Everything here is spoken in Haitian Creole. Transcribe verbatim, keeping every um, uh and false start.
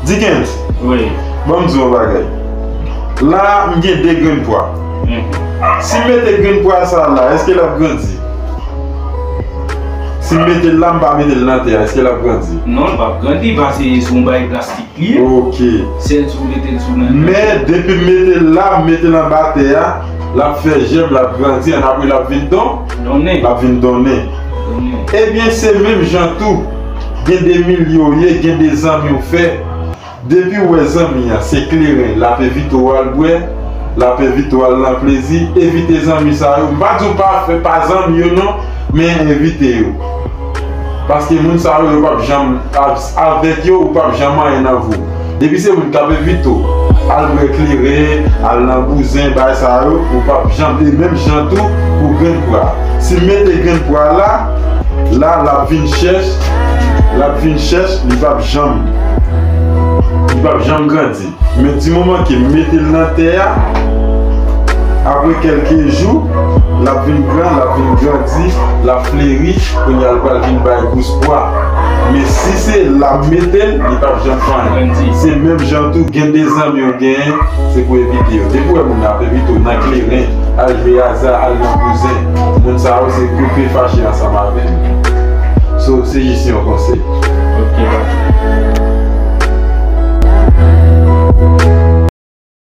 Dickens, Wi. Ban m di w yon bagay. La, m gen de grenn pwa. Mhm. Si m mete grenn pwa sa la, èske l ap grandi? Si m mete l la, m pa mete l nan tè a, èske l ap grandi? Non, l p ap grandi, paske se yon bagay plastik li ye. Ok. Sèl si w mete l sou nan. Men, depi m mete l la, m mete l anba tè a, l ap fè jèm, l ap grandi, ann apre l ap vin don, Donnen. l ap vin donnen. Donnen. Ebyen, se menm jan tou. Gen de milye w ye, gen de zanmi w fè. Depi w wè zanmi an, se kleren, l ap envite w al bwè, l ap envite w al nan plezi, envite zanmi sa yo. M pa di w pa fè, pa zanmi yo non, men envite yo. Paske moun sa yo, yo p ap janm, av- avèk yo, ou p ap janm anyen nan vi w. Depi se moun k ap envite w al bwè kleren, al nan bouzen, bagay sa yo, ou p ap janm. E menm jan tou pou grenn pwa. Si m mete grenn pwa la, la, l ap vin chèch, l ap vin chèch, li p ap janm, li p ap janm grandi. Men di moman ke m mete l nan tè a, apre kèlke jou, l ap vin gran, l ap vin grandi, l ap fleri, kounye a l pral vin bay gous pwa. Men si se la m mete l, li p ap janm fè anyen. Se menm jan tou, gen de zanmi w genyen, se pou envite yo. Depi w wè moun nan ap envite w nan kleren, al jwe aza, al nan bouzen, moun sa yo se koupe fache ansanm avè l. So, se jis yon konsèy. Ok, papi.